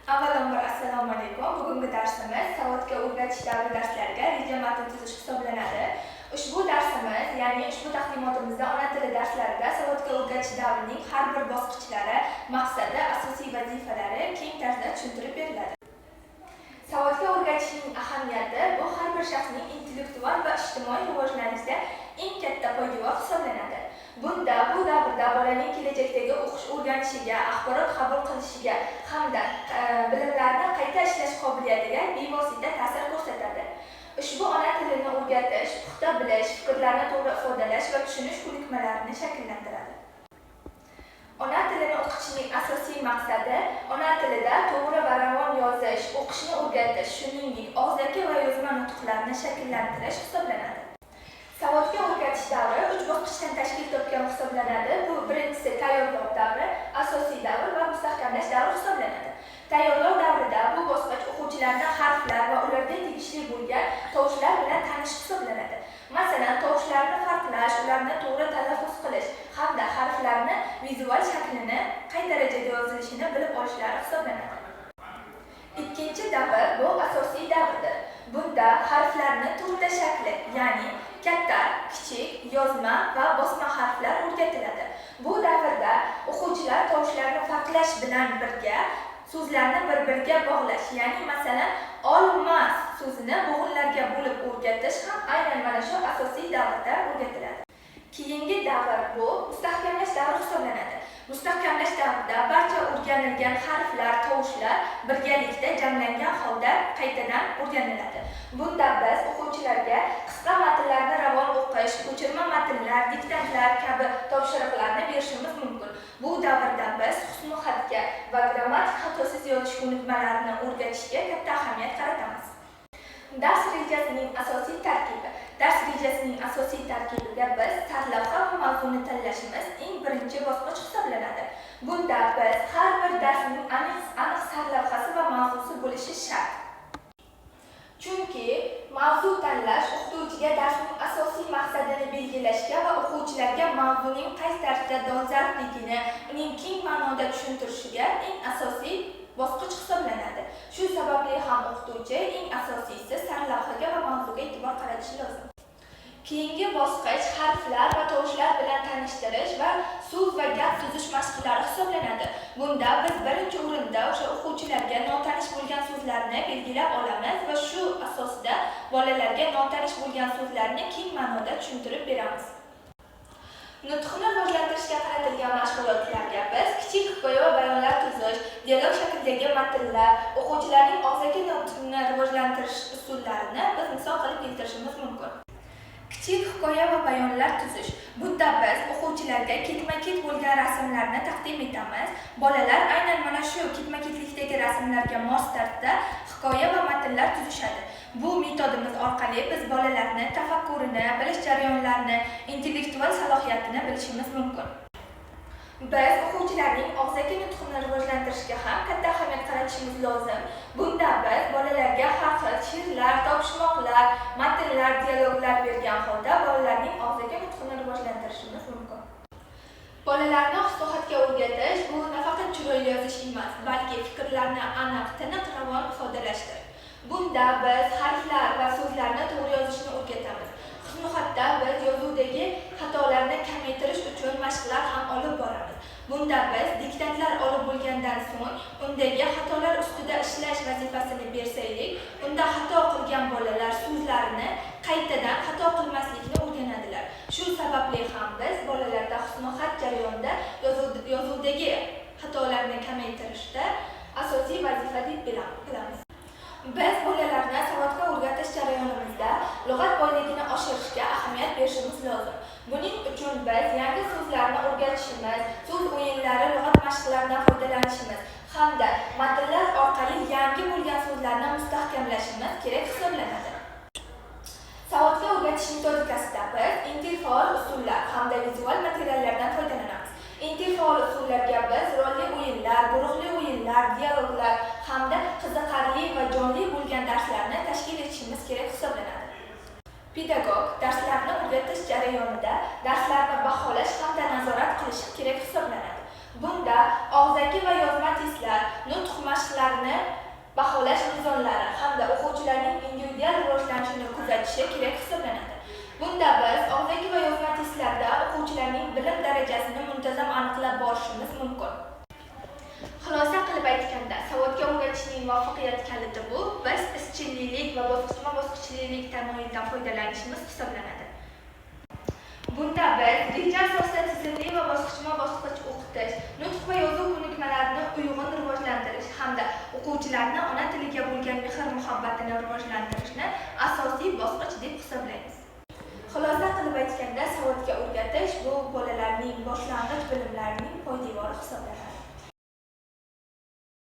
Avvalambor assalomu alaykum. Bugungi darsimiz savodga o'rgatish davri darslariga reja matn tuzish hisoblanadi. Ushbu darsimiz, ya'ni ushbu taqdimotimizda ona tili darslarida savodga o'rgatish davrining har bir bosqichlari, maqsadi, asosiy vazifalari keng tarzda tushuntirib beriladi. Savodga o'rgatishning ahamiyati bu har bir shaxsning intellektual va ijtimoiy rivojlanishida eng katta poydevor hisoblanadi. Bunda bu davrda bolaning kelajakdagi o'qish o'rganishiga, axborot qabul qilishiga hamda bilimlarni qayta ishlash qobiliyatiga bevosita ta'sir ko'rsatadi. Ushbu ona tilini o'rgatish, puxta bilish, fikrlarni to'g'ri ifodalash va tushunish ko'nikmalarini shakllantiradi. Ona tilini o'qitishning asosiy maqsadi ona tilida to'g'ri va ravon yozish, o'qishni o'rgatish, shuningdek, og'zaki va yozma nutqlarni shakllantirish hisoblanadi. Savodga o'rgatish davri 3 bosqichdan tashkil topgan hisoblanadi. Bu birinchisi tayyorlov davri, asosiy davr va mustahkamlash davri hisoblanadi. Tayyorlov davrida bu bosqich o'quvchilarni harflar va ularga tegishli bo'lgan tovushlar bilan tanishish hisoblanadi. Masalan, tovushlarni farqlash, ularni to'g'ri talaffuz qilish hamda harflarni vizual shaklini qay darajada yozilishini bilib olishlari hisoblanadi. Ikkinchi davr bu asosiy davrdir. Bunda harflarni to'rtta shakli, ya'ni katta, kichik, yozma va bosma harflar o'rgatiladi. Bu davrda o'quvchilar tovushlarni farqlash bilan birga so'zlarni bir-biriga bog'lash, ya'ni masalan, olmas so'zini bo'g'inlarga bo'lib o'rgatish ham aynan mana shu asosiy davrda o'rgatiladi. Keyingi davr bu mustahkamlash davri hisoblanadi. Mustahkamlash davrida barcha o'rganilgan harflar, tovushlar birgalikda jamlangan holda qaytadan o'rganiladi. Bunda biz o'quvchilarga qisqa matnlarni ravon o'qish, ko'chirma matnlar, diktantlar kabi topshiriqlarni berishimiz mumkin. Bu davrda biz husnixatga va grammatik xatosiz yozish ko'nikmalarini o'rgatishga katta ahamiyat qaratamiz. Dars rejasining asosiy tarkibi. Dars rejasining asosiy tarkibida biz sarlavha va mavzuni tanlashimiz eng birinchi bosqich hisoblanadi. Bunda biz har bir darsning aniq sarlavhasi va mavzusi bo'lishi shart. Chunki mavzu tanlash o'qituvchiga darsning asosiy maqsadini belgilashga va o'quvchilarga mavzuning qaysi tarzda dolzarbligini, uning keng ma'noda tushuntirishiga eng asosiy bosqich hisoblanadi. Shu sababli ham o'qituvchi eng asosiysi sarlavhaga va mavzuga e'tibor qaratishi lozim. Keyingi bosqich harflar va tovushlar bilan tanishtirish va so'z va gap tuzish mashqlari hisoblanadi. Bunda biz birinchi o'rinda o'sha o'quvchilarga notanish bo'lgan so'zlarni belgilab olamiz va shu asosida bolalarga notanish bo'lgan so'zlarni keng ma'noda tushuntirib beramiz. Nutqni rivojlantirishga qaratilgan mashg'ulotlarga biz kichik hikoya va bayonlar tuzish, dialog shaklidagi matnlar, o'quvchilarning og'zaki nutqini rivojlantirish usullarini biz misol qilib keltirishimiz mumkin. Kichik hikoya va bayonlar tuzish. Bunda biz o'quvchilarga ketma-ket bo'lgan rasmlarni taqdim etamiz. Bolalar aynan mana shu ketma-ketlikdagi rasmlarga mos tarzda hikoya va matnlar tuzishadi. Bu metodimiz orqali biz bolalarni tafakkurini, bilish jarayonlarini, intellektual salohiyatini bilishimiz mumkin. Biz o'quvchilarning og'zaki nutqini rivojlantirishga ham katta ahamiyat qaratishimiz lozim. Bunda biz bolalarga har xil she'rlar, topishmoqlar, matnlar, dialoglar bergan holda bolalarning og'zaki nutqini rivojlantirishimiz mumkin. Bolalarni husnixatga o'rgatish bu nafaqat chiroyli yozish emas, balki fikrlarni aniq, tiniq, ravon ifodalashdir. Bunda biz harflar va so'zlarni to'g'ri yozishni o'rgatamiz. Husnixatda biz yozuvdagi xatolarni kamaytirish uchun mashqlar ham olib boramiz. Bunda biz diktantlar olib bo'lgandan so'ng undagi xatolar ustida ishlash vazifasini bersaylik, unda xato qilgan bolalar so'zlarini qaytadan xato qilmaslikni o'rganadilar. Shu sababli ham biz bolalarda husnixat jarayonida yozuvdagi xatolarni kamaytirishda asosiy vazifa deb bilamiz. Biz bolalarni savodga o'rgatish jarayonimizda lug'at boyligini oshirishga ahamiyat berishimiz lozim. Buning uchun biz yangi so'zlarni o'rgatishimiz, so'z o'yinlari, lug'at mashqlaridan foydalanishimiz hamda matnlar orqali yangi bo'lgan so'zlarni mustahkamlashimiz kerak hisoblanadi. Savodga o'rgatish metodikasida biz interfaol usullar hamda vizual materiallardan foydalanamiz. Interfaol usullarga biz rolli o'yinlar, guruhli o'yinlar, dialoglar hamda qiziqarli va jonli bo'lgan darslarni tashkil etishimiz kerak hisoblanadi. Pedagog darslarni o'rgatish jarayonida darslarni baholash hamda nazorat qilishi kerak hisoblanadi. Bunda og'zaki va yozma testlar, nutq mashqlarini baholash mezonlari hamda o'quvchilarning individual rivojlanishini kuzatishi kerak hisoblanadi. Bunda biz og'zaki va yozma testlarda o'quvchilarning bilim darajasini muntazam aniqlab borishimiz mumkin. Xulosa qilib aytganda, savodga o'rgatishning muvaffaqiyat kaliti bu biz izchillik va bosqichma-bosqichlilik tamoyilidan foydalanishimiz hisoblanadi. Bunda biz reja asosida tizimli va bosqichma-bosqich o'qitish, nutq va yozuv ko'nikmalarini uyg'un rivojlantirish hamda o'quvchilarni ona tiliga bo'lgan mehr-muhabbatini rivojlantirishni asosiy bosqich deb hisoblaymiz. Xulosa qilib aytganda, savodga o'rgatish bu bolalarning boshlang'ich bilimlarining poydevori hisoblanadi.